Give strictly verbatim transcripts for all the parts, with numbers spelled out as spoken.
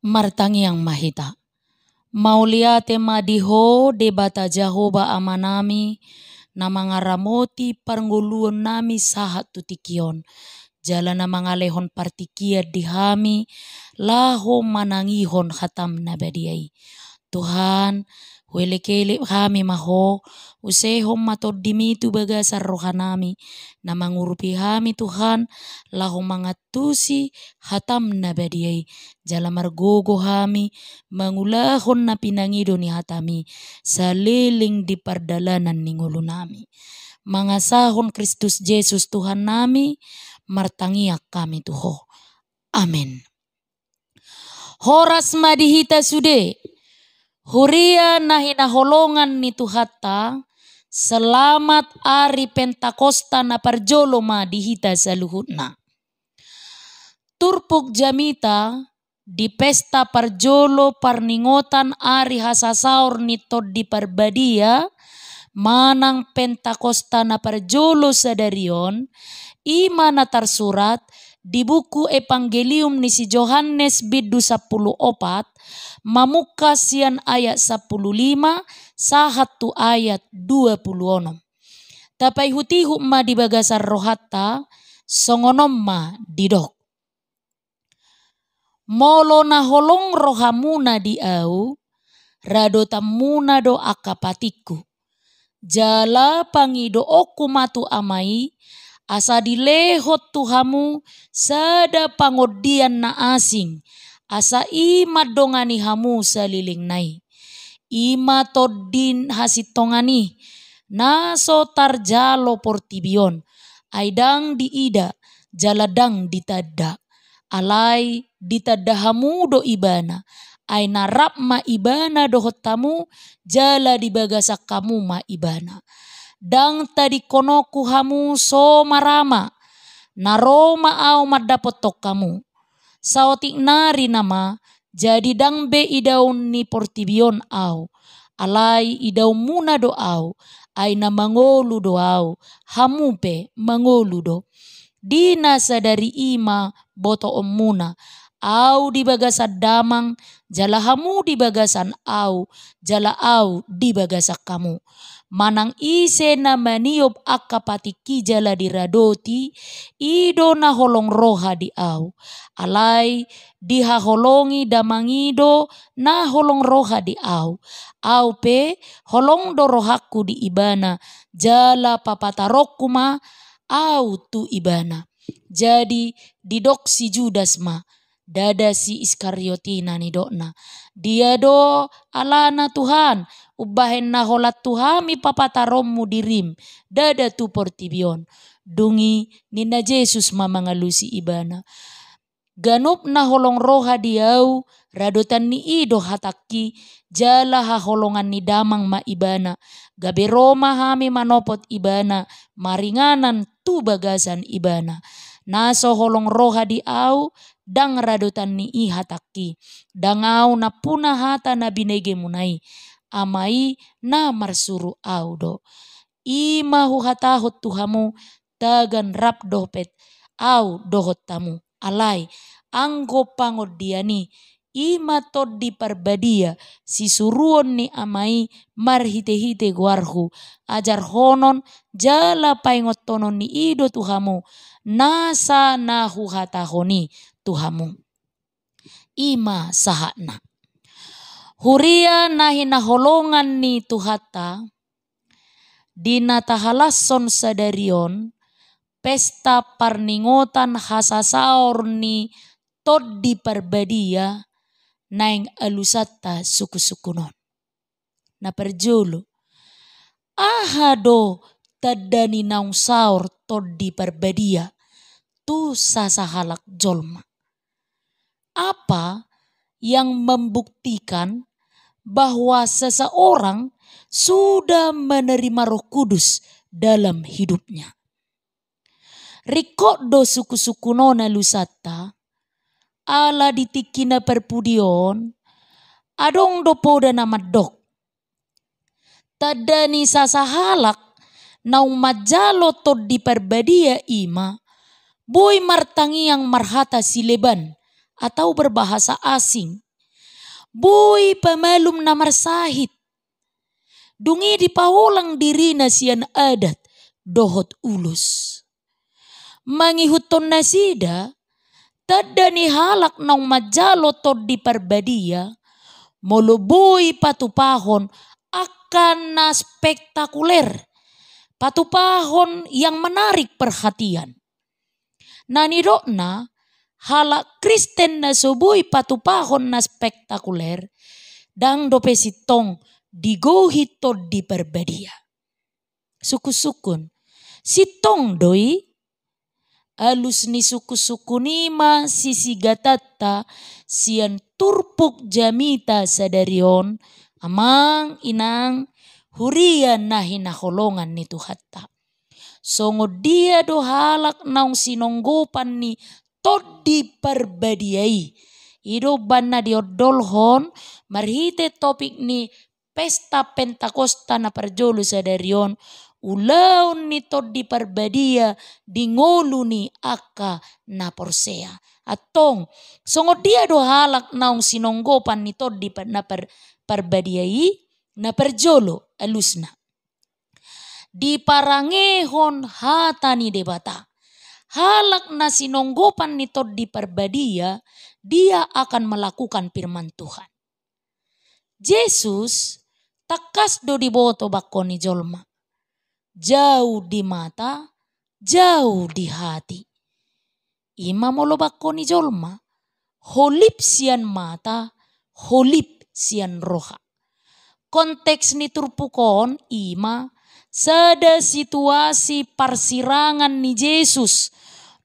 Martangiang ma hita. Mauliate ma di Ho Debata Jahowa Amanami, na mangaramoti parngoluonnami sahat tu tingki on, jala na mangalehon partingkian di hami, laho manangihon hataM na badia i. Tuhan, huelekelek hami ma Ho, usehon ma TondiMi tu bagasan rohanami, na mangurupi hami Tuhan, laho mangantusi hataM na badia i, jala margogo hami mangulahon na pinangido ni hataMi, saleleng di pardalanan ni ngolunami. Mangasahon Kristus Jesus Tuhannami, martangiang hami tu Ho. Amen. Horas ma di hita sude, huria na hinaholongan ni Tuhanta, selamat ari Pentakosta na parjolo ma di hita saluhutna. Turpuk jamita di pesta parjolo parningotan ari hasasaor ni Tondi Parbadia, manang Pentakosta na parjolo sadari on, i ma na tarsurat di buku Evangelium ni si Johannes bindu sampulu opat, mamungka sian ayat sampulu lima sahat tu ayat dua pulu onom. Tapaihutihut ma di bagasan rohanta, songon on ma didok. Molo na holong rohamuna di Ahu, radotanmuna do angka patikku. Jala pangidoonku ma tu Ama i, asa dilehon tu hamu sada pangondian na asing, asa i mandongani hamu salelengna i. I ma tondi hasintongan i, na so tarjalo portibi on, ai ndang diida, jala ndang ditanda. Alai ditanda hamu do Ibana, ai na rap ma Ibana dohot hamu, jala di bagasan hamu ma Ibana. Ndang tadingkononku hamu so marama, na ro ma Ahu mandapothon hamu. Saotik nari nama, jadi ndang be idaon ni portibi on Ahu, alai idaonmuna do Ahu, ai na mangolu do Ahu, hamu pe mangolu do. Di na sadari i ma botoonmuna, Ahu di bagasan Damang, jala hamu di bagasan Ahu, jala Ahu di bagasan hamu. Manang ise na maniop angka patikki jala diradoti, i do na holong roha di Ahu. Alai dihaholongi Damang i do na holong roha di Ahu. Ahu pe, holong do rohangku di Ibana, jala papataronku ma Ahu tu Ibana. Jadi didok si Judas ma, ndada si Iskariot i na nidokna, "Dia do alana Tuhan, umbahen na holan tu hami papataronmu dirim, ndada tu portibi on?" Dung i ninna Jesus ma mangalusi ibana, "Ganup na holong roha di Ahu, radotan ni i do hatangki, jala haholongan ni Damang ma Ibana, gabe ro ma hami manopot Ibana, maringanan tu bagasan Ibana. Na so holong roha di Ahu, ndang radotan ni i hatangki. Ndang Ahu nampuna hata na binegemuna i, Ama i na marsuru Ahu do. I ma huhatahon tu hamu, tagan rap dope Ahu dohot hamu. Alai anggo pangondian i, i ma Tondi Parbadia, sisuruon ni Ama i marhitehite goarhu, ajarhonon jala paingotonon ni i do tu hamu nasa na huhatahon i tu hamu." I ma sahatna. Huria na hinaholongan ni Tuhanta, di na tahalashon sadari on, pesta parningotan hasasaor ni Tondi Parbadia, naeng alusanta sungkunsungkun on. Na parjolo, aha do tanda ni naung saor Tondi Parbadia tu sasahalak jolma? Apa yang membuktikan bahwa seseorang sudah menerima Roh Kudus dalam hidupnya? Ringkot do sungkunsungkun on alusanta, ala di tingki na parpudi on, adong do poda na mandok, tanda ni sasahalak naung manjalo Tondi Parbadia i ma, boi martangiang marhata sileban atau berbahasa asing, boi pamalum na marsahit. Dung i dipaholang dirina sian adat dohot ulos. Mangihuthon nasida, tanda ni halak naung manjalo Tondi Parbadia, molo boi patupahon angka na spektakuler, patupahon yang menarik perhatian. Na nidokna, halak Kristen na so boi patupahon na spektakuler, ndang dope sintong digohi Tondi Parbadia. Sungkun-sungkun, sintong do i? Alus ni sungkun-sungkun i ma sisigatanta sian turpuk jamita sadari on, amang inang huria na hinaholongan ni Tuhanta. Songon dia do halak naung sinonggopan ni Tondi Parbadia i? I do umbahen na diondolhon marhite topik ni Pesta Pentakosta na parjolo sadari on, ulaon ni Tondi Parbadia di ngolu ni angka na porsea. Antong, songon dia do halak naung sinonggopan ni Tondi par-, na par-, Parbadia i? Na parjolo alusna, diparangehon hata ni Debata. Halak na sinonggopan ni Tondi Parbadia, dia akan melakukan firman Tuhan. Jesus tangkas do diboto bangko ni jolma. Jau di mata, jau di hati. I ma molo bangko ni jolma, holip sian mata, holip sian roha. Konteks ni turpuk on i ma sada situasi parsirangan ni Jesus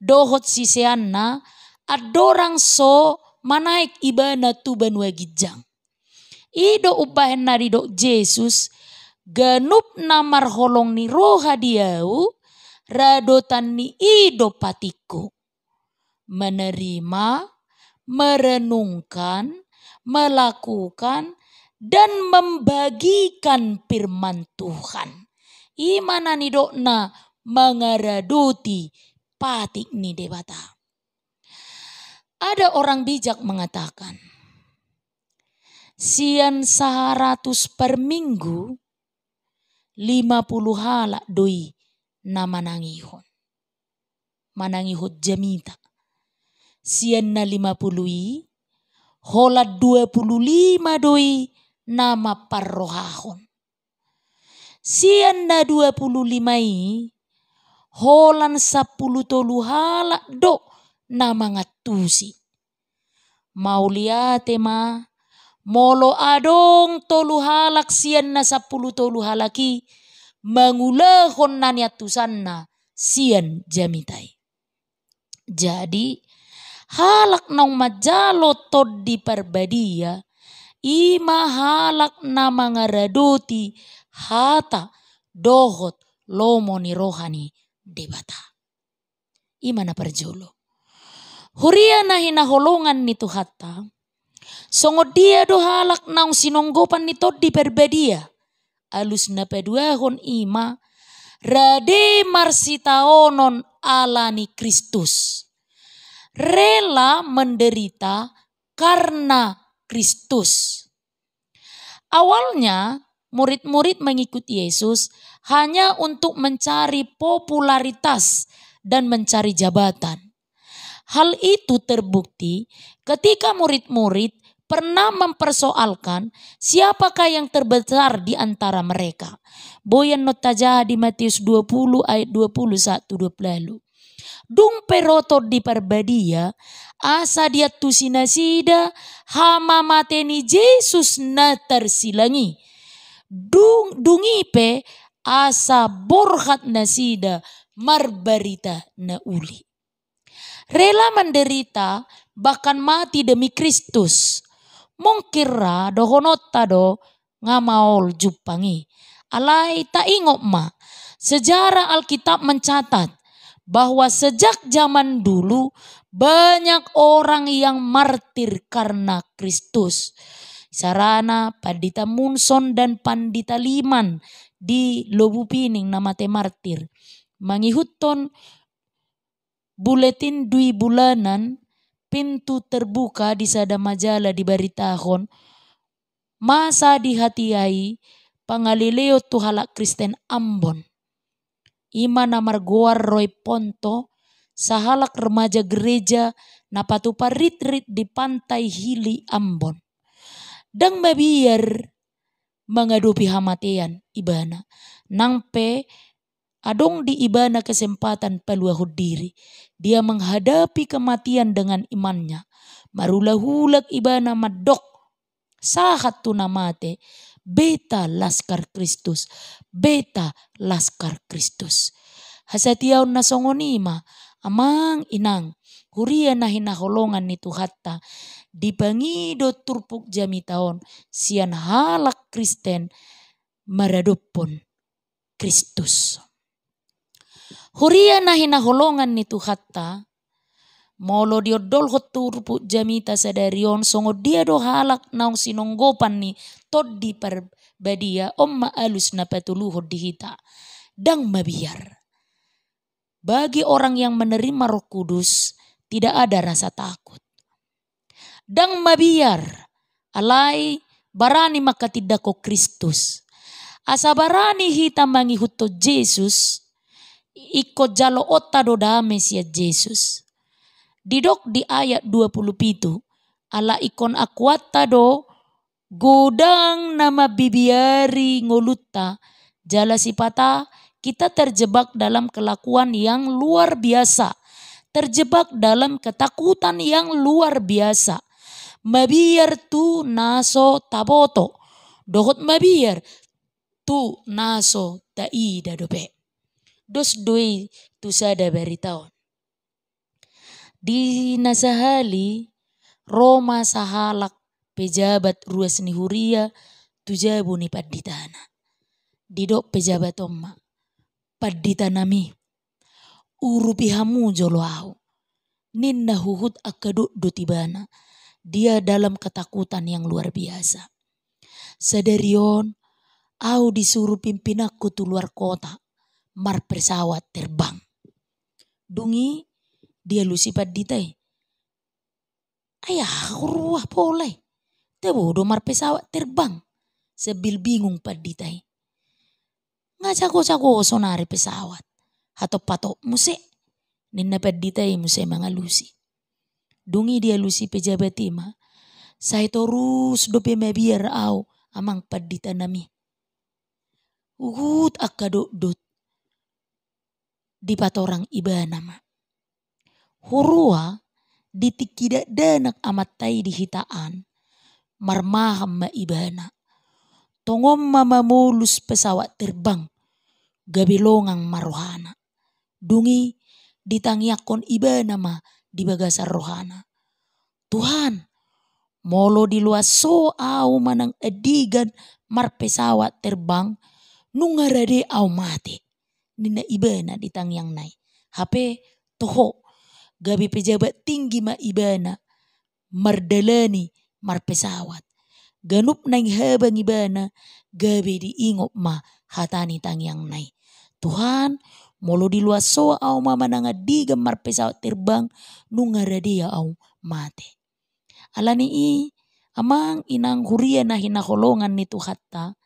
dohot siseanna andorang so manaek ibana tu banua ginjang. I do umbahen na didok Jesus, ganup na marholong ni roha di Ahu, radotan ni i do patikku. Menerima, merenungkan, melakukan, dan membagikan firman Tuhan. I ma na nidokna mangaradoti patik ni Debata. Ada orang bijak mengatakan, sian saratus parminggu, lima pulu halak do i na manangihon. Manangihon jamita. Sian na lima pulu i, holan dua pulu lima do i na mamparrohahon. Sian na dua pulu lima i, holan sampulu tolu halak do na mangantusi. Mauliate ma, molo adong tolu halak sian na sampulu tolu halak i mangulahon na niantusanna sian jamita i. Jadi, halak naung manjalo Tondi Parbadia, i ma halak na mangaradoti hata dohot lomo ni roha ni Debata. I ma na parjolo. Huria na hinaholongan ni Tuhanta, songon dia do halak naung sinonggopan ni Tondi Parbadia? Alus na paduahon i ma, rade marsitaonon ala ni Kristus. Rela menderita karena Kristus. Awalnya, murid-murid mengikut Yesus hanya untuk mencari popularitas dan mencari jabatan. Hal itu terbukti ketika murid-murid pernah mempersoalkan siapakah yang terbesar di antara mereka. Boi annon tajaha di Matius dua pulu ayat dua pulu sahat tu dua pulu ualu. Dung pe ro Tondi Parbadia, asa diantusi nasida hamamate ni Jesus na tarsilang i. Dung, dung i pe asa borhat nasida marbarita na uli. Rela menderita, bahkan mati demi Kristus. Mungkin ra dohononta do, nga maol jumpang i. Alai taingot ma, sejarah Alkitab mencatat bahwa sejak zaman dulu banyak orang yang martir karena Kristus. Isarana Pandita Munson dan Pandita Liman di Lobu Pining na mate martir. Mangihuthon buletin dui bulanan, Pintu Terbuka, di sada majalah dibaritahon, masa di hatiha i pangaleleon tu halak Kristen Ambon. I ma na margoar Roy Ponto, sahalak remaja gereja na patupa ritrit di Pantai Hili Ambon. Ndang mabiar mangadopi hamatean ibana. Nang pe adong di ibana kesempatan paluahon diri, dia menghadapi kematian dengan imannya. Marulak-ulak ibana mandok, sahat tu na mate, beta laskar Kristus, beta laskar Kristus. Hasatiaon na songon i ma, amang inang, huria na hinaholongan ni Tuhanta, dipangido turpuk jamita on sian halak Kristen maradophon Kristus. Huria na hinaholongan ni Tuhanta, molo diondolhon turpuk jamita sadari on, songon dia do halak naung sinonggopan ni Tondi Parbadia, on ma alus na patoluhon di hita. Ndang mabiar. Bagi orang yang menerima Roh Kudus, tidak ada rasa takut. Ndang mabiar, alai barani mangkatindangkon Kristus. Asa barani hita mangihuthon Jesus, ingkon jaloonta do dame sian Jesus. Didok di ayat dua pulu pitu, ala ingkon akuanta do godang na mambibiari ngolunta, jala sipata kita terjebak dalam kelakuan yang luar biasa, terjebak dalam ketakutan yang luar biasa. Mabiar tu na so taboto, dohot mabiar tu na so taida dope. Dos do i tu sada barita on. Di na sahali, ro ma sahalak pejabat ruas ni huria tu jabu ni panditana. Didok pejabat on ma, "Pandita nami, urupi hamu jolo ahu," ninna huhut angka dotdot ibana. Dia dalam ketakutan yang luar biasa. "Sadari on, ahu disuru pimpinanku tu luar kota, marpesawat terbang." Dung i dialusi pandita i, "Ai aha huroha pola i? Tabo do marpesawat terbang?" Sambil bingung pandita i. "Nga jago-jago sonari pesawat. Hatop-hatop muse," ninna pandita i muse mangalusi. Dung i dialusi pejabat i ma, "Sai torus dope mabiar ahu, amang pandita nami." Huhut angka dotdot dipatorang ibana ma. Huroha di tingki dakdanak amanta i di hita an, marmaham ma ibana. Tongon ma mamolus pesawat terbang, gabe longang ma rohana. Dung i ditangiangkon ibana ma di bagasan rohana, "Tuhan, molo diloas Ho ahu manang andigan marpesawat terbang, nunga rade ahu mate," ninna ibana di tangiangna i. Hape toho, gabe pejabat tinggi ma ibana mardalani marpesawat. Ganup naeng habang ibana, gabe diingot ma hata ni tangiangna i, "Tuhan, molo diloas Ho ahu ma manang andigan marpesawat terbang, nunga rade ahu mate." Alani i, amang inang huria na hinaholongan ni Tuhanta,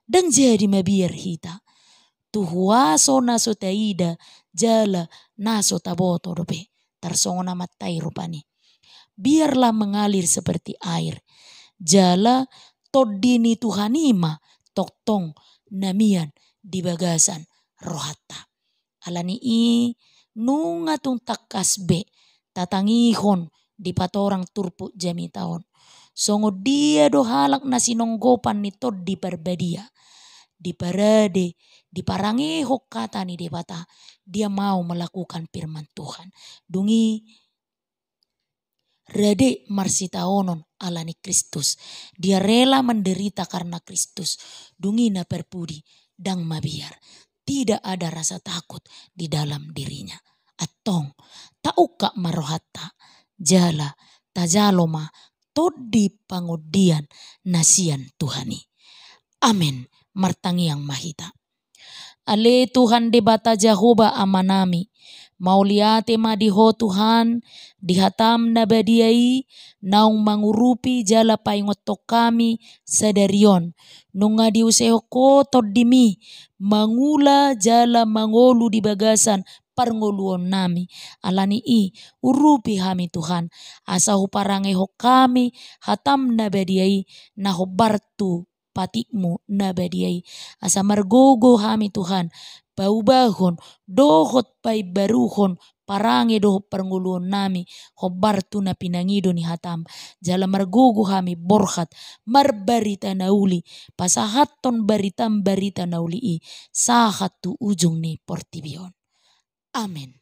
ndang jadi mabiar hita tu huaso na so taida jala na so taboto dope. Tarsongon amanta i rupani. Biarlah mengalir seperti air. Jala Tondi ni Tuhan i ma tongtong na mian di bagasan rohanta. Alani i, nunga tung tangkas be tatangihon dipatorang turpuk jamita on. Songon dia do halak na sinonggopan ni Tondi Parbadia. Diparade, diparangehon hata ni Debata, dia mau melakukan firman Tuhan. Dung i rade marsitaonon ala ni Kristus. Dia rela menderita karena Kristus. Dung i na parpudi, ndang mabiar. Tidak ada rasa takut di dalam dirinya. Antong, taungkap ma rohanta, jala tajalo ma tondi pangondian na sian Tuhan i. Amen. Martangiang ma hita. Ale Tuhan Debata Jahowa Amanami, Mauliate ma di Ho Tuhan, di hataM na badia i, naung mangurupi jala paingothon hami sadari on. Nunga diusehon Ho TondiMi mangula jala mangolu di bagasan parngoluonnami. Ala ni i, urupi hami Tuhan, asa huparangehon hami hataM na badia i, na hombar tu patikMu na badia i. Asa margogo hami Tuhan, paubahon dohot paimbaruhon parange dohot parngoluonnami, hombar tu na pinangido ni hataM. Jala margogo hami borhat, marbarita na uli, pasahathon baritaM barita na uli i, sahat tu ujung ni portibi on. Amen.